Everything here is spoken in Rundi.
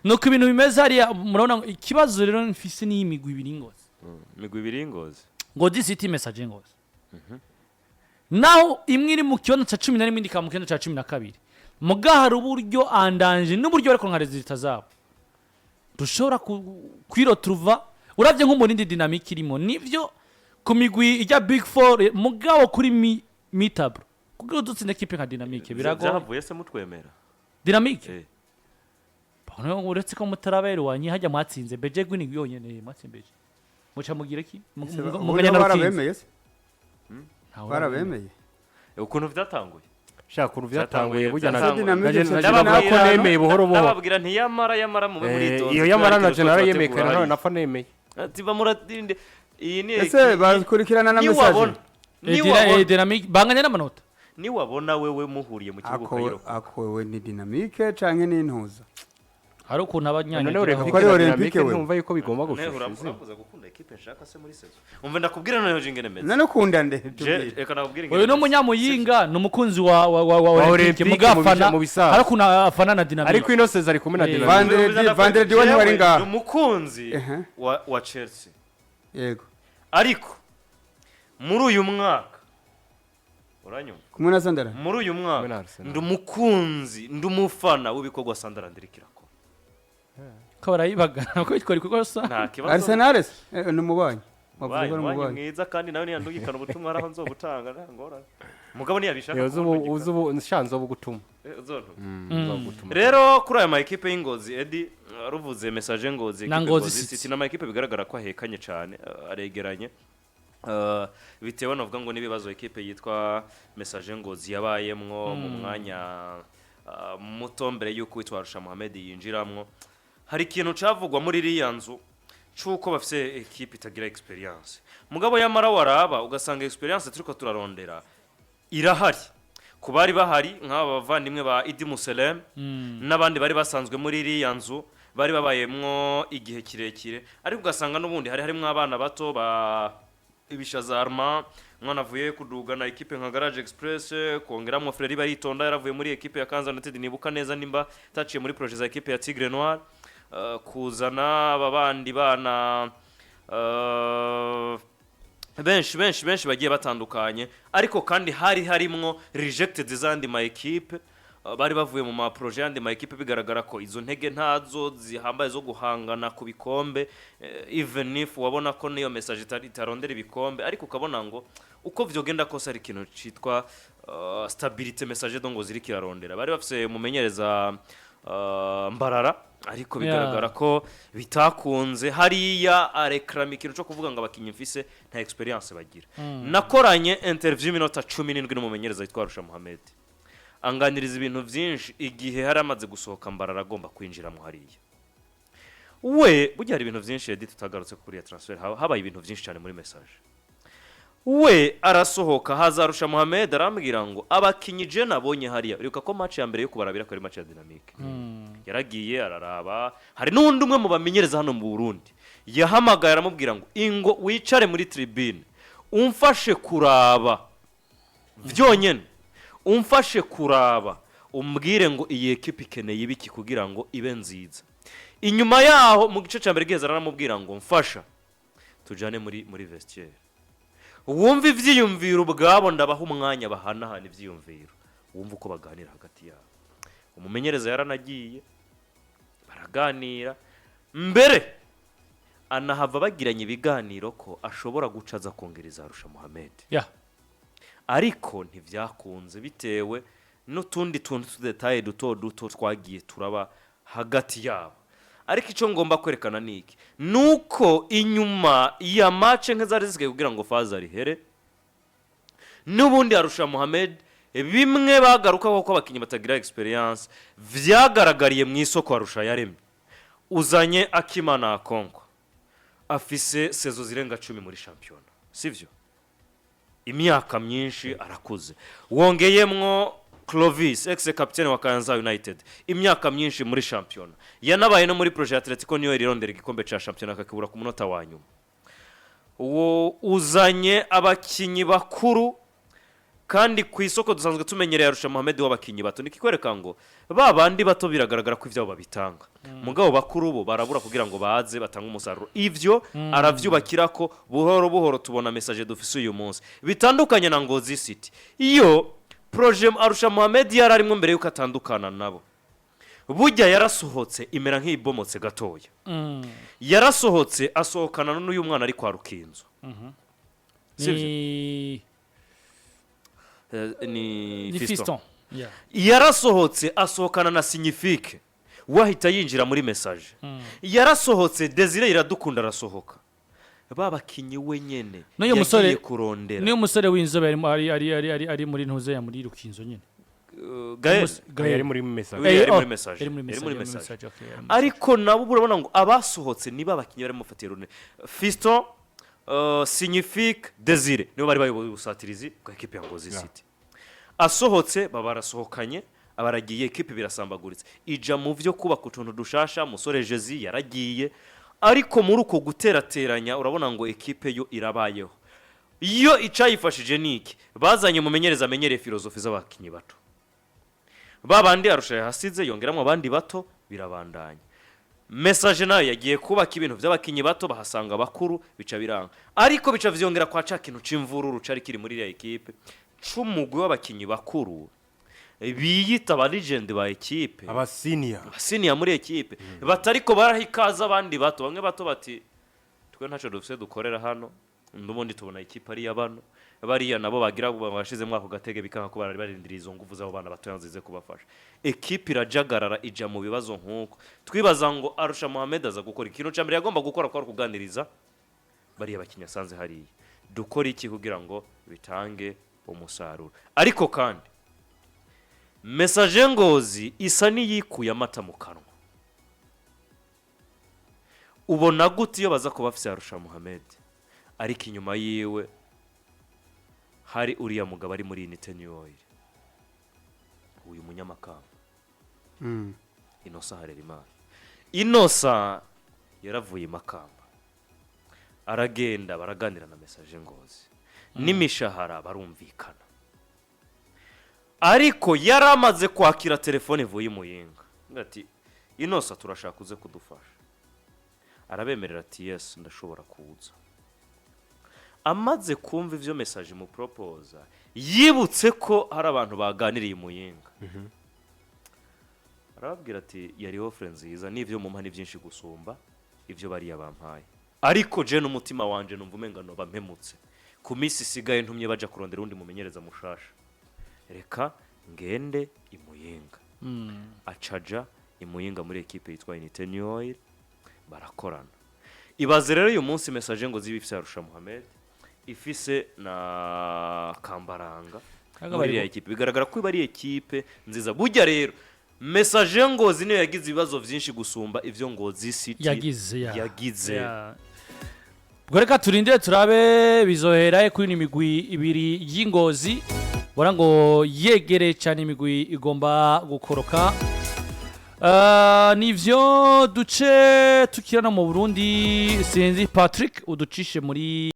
Nuko ibintu bimeze hariya. Murabona ikibazo rero mfise ni imigwi ibiri, Ngozi. Imigwi ibiri y'Ingozi. Ngozi City, Messager Ngozi, naho imwe iri mu kibanza cya 11, indi ikaba mu kibanza cya 12, muga hari uburyo andanje n'uburyo bariko nka résultats zabo dushobora kwiroturuva. Uravye nk'umurindi Dynamique irimo, nivyo ku migwi ijya Big Four, mugabo kuri mi-tableau kugira udutsinde ekipe nka Dynamique biragoye. Byahavuye se mutwemera? Dynamique. Eh. Bano, uretse ko mutarabera hajya mwatsinze Beje Gwini yonyene, mwatsinze Beje, muca mugira iki? Ubu Muganya nibo na Rukinzo. barabemeye se? Ntawe. Barabemeye. Ukuntu vyatanguye. Shaka ukuntu byatanguye burya na Byatanguye. Ndabavuga ko nemeye buhoro buhoro. Ndababwira nti yamara yamara mube muritonze. Iyo yamara na je narayemeye kare, none napfa nemeye. Ati bamuratinde iyi ni Ese bakurikirana na Messager? Niwabona niwabona Dynamique banganya n'amanota. Niwabona wewe muhuriye mu kibuga Ako ukayiroko. Ako ni Dynamique canke ni Intuza? Hari ukuntu None abanyanyagira. Olympique Ko ari na Olympique Dynamique we. ntumva yuko bigomba gushusha izina. Urakuza gukunda ekipe nshaka se muri saison. Umva, ndakubwira noneho je ingene meze. None ukunda nde? Je Tubwire. reka nakubwira ingene Uyu ni meze. umunyamuyinga, ni umukunzi wa Wa Olympique. Olympique. Muga afana Mu bisanzwe. hari ukuntu afana na Dynamique. Ariko ino saison ari kumwe na Dynamique. Vendredi we ntiwari Jewe ngaha. ndi umukunzi wa Chelsea. Ariko muri uyu mwaka, uranyumva? Kumwe na Sandara. Muri uyu Kumwe na mwaka Arsenal. ndi umukunzi, ndi umufana w'ibikorwa Sunderland iriko irakora. Ko barayibagana ko bitwara ibikorwa rusange. Nta kibazo. Arsenal se? Ni umubanyi. Wavuze Wabaye ko ari umubanyi umubanyi. mwiza, kandi nawe niyandungikana ubutumwa araho nzobutanga, nta ngorane, mugabo niyabishaka Uzi ubu kundungikana. uzi ubu nshanze wo gutuma. Uzontuma. Nzogutuma. Rero kuri aya ma ekipe y'Ingozi, Edi ruvuze Messager Ngozi, Na ekipe Ngozi City. City, n'ama ekipe bigaragara ko ahekanye cyane, aregeranye. Bitewe navuga ngo n'ibibazo ekipe yitwa Messager Ngozi yabayemwo mu mwanya muto mbere y'uko witwa Arusha Mohamed yinjiramwo. Hari ikintu cavugwa muri iriya nzu c'uko bafise ekipe itagira expérience, mugabo yamara waraba ugasanga expérience turiko turarondera irahari ku bari bahari, nk'aba bavandimwe ba Idi Muselem n'abandi bari basanzwe muri iriya nzu, bari babayemwo igihe kirekire, ariko ugasanga n'ubundi hari harimwo abana bato ba Ibishaza Armand, umwana avuye kudugana ekipe nka Garage Express, kongeramwo Freri Baritonda yaravuye muri ekipe ya Kanza United, nibuka neza nimba taciye muri projet za ekipe ya Tigre Noir, kuzana aba bandi bana benshi benshi benshi bagiye batandukanye. Ariko kandi hari harimwo rejected z'andi ma ekipe, bari bavuye mu ma projet y'andi ma ekipe, bigaragara ko izo ntege ntazo zihambaye zo guhangana ku bikombe, even if wabona ko niyo message itarondera ibikombe, ariko ukabona ngo uko vyogenda kose ari ikintu citwa stabilité Messager de Ngozi iriko irarondera. Bari bafise umumenyereza Mbarara, ariko bigaragara ko bitakunze hariya, arekrama ikintu cyo kuvuga ngo abakinnyi mfise nta expérience bagira. Nakoranye interview y'iminota 17 n'umumenyereza witwa Arusha Mohamed, anganiriza ibintu byinshi igihe hari amaze gusohoka Mbarara agomba kwinjiramo hariya. We burya hari ibintu byinshi, Edith, tutagarutse kuri ya transfer, habaye ibintu byinshi cyane muri Messager. We arasohoka, haza Arusha Mohamed, arambwira ngo abakinnyi je nabonye hariya, uribuka ko match ya mbere yo kubarabira ko ari match ya Dynamique, yaragiye araraba. Hari n'undi umwe mu bamenyereza hano mu Burundi yahamagaye, aramubwira ngo ingo wicare muri tribune umfashe kuraba byonyine, umfashe kuraba, umbwire ngo iyi ekipa ikeneye ibiki kugira ngo ibe nziza. Inyuma yaho mu gice cya mbere giheza, aramubwira ngo mfasha tujane muri vestiaire wumve ibyiyumviro ubwabo, ndabaha umwanya bahanahana ibyiyumviro, wumve uko baganira hagati yabo. Umumenyereza yaranagiye baraganira mbere, anahava bagiranye ibiganiro ko ashobora guca aza kongereza Arusha Mohamed, ariko ntibyakunze bitewe n'utundi tuntu tw'utu détails duto duto twagiye turaba hagati yabo. Ariko icyo ngomba kwerekana ni iki? Ni uko inyuma ya match nk'izari zisigaye kugira ngo phase rihere, n'ubundi Arusha Mohamed bimwe bagarukaho ko abakinnyi batagira expérience vyagaragariye mu isoko Arusha yaremye. Uzanye Akimana Konko, afise saison zirenga 10 muri shampiyona, sivyo? Imyaka myinshi, arakuze. Wongeyemwo Clovis, ex capitaine wa Kayanza United, imyaka myinshi muri shampiyona, yanabaye no muri projet ya Atletico, niyo irondera igikombe ca shampiyona akakibura ku munota wa nyuma. Uwo uzanye abakinyi bakuru. Kandi ku isoko dusanzwe tumenyereye Arusha Mohamed w'abakinnyi bato. Nikikwereka ngo ba bandi bato biragaragara ko ivyabo babitanga, mugabo bakuru bo barabura kugira ngo baze batange umusaruro. Ivyo aravyubakira ko buhoro buhoro tubona Messager dufise uyu munsi, bitandukanye na Ngozi City. Iyo projet Arusha Mohamed yari arimwo mbere yuko atandukana nabo, burya yarasohotse imera nk'ibomotse gatoya. Yarasohotse asohokana n'uyu mwana ari kwa Rukinzo. Sivyo? Ni Ni ni Fiston. Fiston. Yeah. Yarasohotse asohokana na Signifique, wahita yinjira muri Messager. Yarasohotse, Desire Iradukunda arasohoka, ba bakinyi wenyene N'uyu yagiye kurondera. Niyo musore w'inzobe ari muri ntuze ya muri Rukinzo nyine. Gael. Gael. Yari muri Messager. Yari Oh, muri Messager. Yari muri Yari muri Messager, yari muri Messager. Messager, okay, yari muri Ariko nabo urabona ngo abasohotse niba abakinnyi barimo bafatiye runini Fiston, Signifique, Desire, nibo bari bayoboye ubusatirizi bwa ekipe ya Ngozi City. Asohotse baba barasohokanye, abaragiye, ekipe birasambaguritse, ija mu byo kubaka utuntu dushasha. Musore Jezi yaragiye, ariko muri uko guterateranya urabona ngo ekipe yo irabayeho. Iyo icayifashije ni iki? Bazanye umumenyereza amenyereye filozofi z'abakinnyi bato, ba bandi Arusha yahasize yongeramo abandi bato, birabandanya. Messager nayo yagiye kubaka ibintu by'abakinnyi bato, bahasanga abakuru, bica biranga, ariko bica vyongera kwa ca kintu c'imvururu cari kiri muri iriya ekipe c'umugwi w'abakinnyi bakuru biyita aba legend ba ekipe, aba senior. Senior muri ekipe, batariko baraha ikaze abandi bato. Bamwe bato bati: "Twe ntacyo dufise dukorera hano, n'ubundi tubona ikipe ari iy'abano bariya." Nabo bagira bashizemo ako gatege, bikanga ko bari barindiriye izo nguvu z'abo bana batoya zize kubafasha. Ekipe irajagarara, ija mu bibazo. Nk'uko twibaza ngo Arusha Mohamed aza gukora ikintu cya mbere yagomba gukora ko ari ukuganiriza bariya bakinnyi asanze hariya: dukora iki kugira ngo bitange umusaruro? Ariko kandi Messager Ngozi isa n'iyikuye amata mu kanwa. Ubona gute iyo baza kuba bafise Arusha Mohamed, ariko inyuma yiwe hari uriya mugabo ari muri Unité New Oil, uyu munyamakamba Inosa Harerimana? Inosa yaravuye i Makamba, aragenda, baraganira na Messager Ngozi, n'imishahara barumvikana, ariko yari amaze kwakira telefone ivuye i Muyinga ati: "Inosa, turashaka uze kudufasha." Arabemerera ati: "Yes, ndashobora kuza." Amaze kumva ivyo Messager mu proposa, yibutse ko hari abantu baganiriye i Muyinga, arababwira ati: "Yari offre nziza, n'ivyo mumpa ni byinshi gusumba ivyo bariya bampaye, ariko je n'umutima wanje numva umenga noba mpemutse ku minsi isigaye ntumye baja kurondera uwundi mumenyereza mushasha. Reka ngende i Muyinga." Acaja i Muyinga muri ekipe yitwa Unité New Oil, barakorana. Ibaze rero uyu munsi Messager ngo ziba ifise Arusha Mohamed, ifise na Kambaranga Kaga muri bari iriya ekipe, bigaragara ko iba ari ekipe nziza. Burya rero Messager Ngozi niyo yagize ibibazo byinshi gusumba ivyo Ngozi City yagize ya. yagize. Ya. Ubwo reka turindire turabe bizohera kuri ino migwi ibiri y'Ingozi, ubona ngo yegereye cyane imigwi igomba gukoroka. Nivyo duce tukira no mu Burundi. Sinzi, Patrick, uducishe muri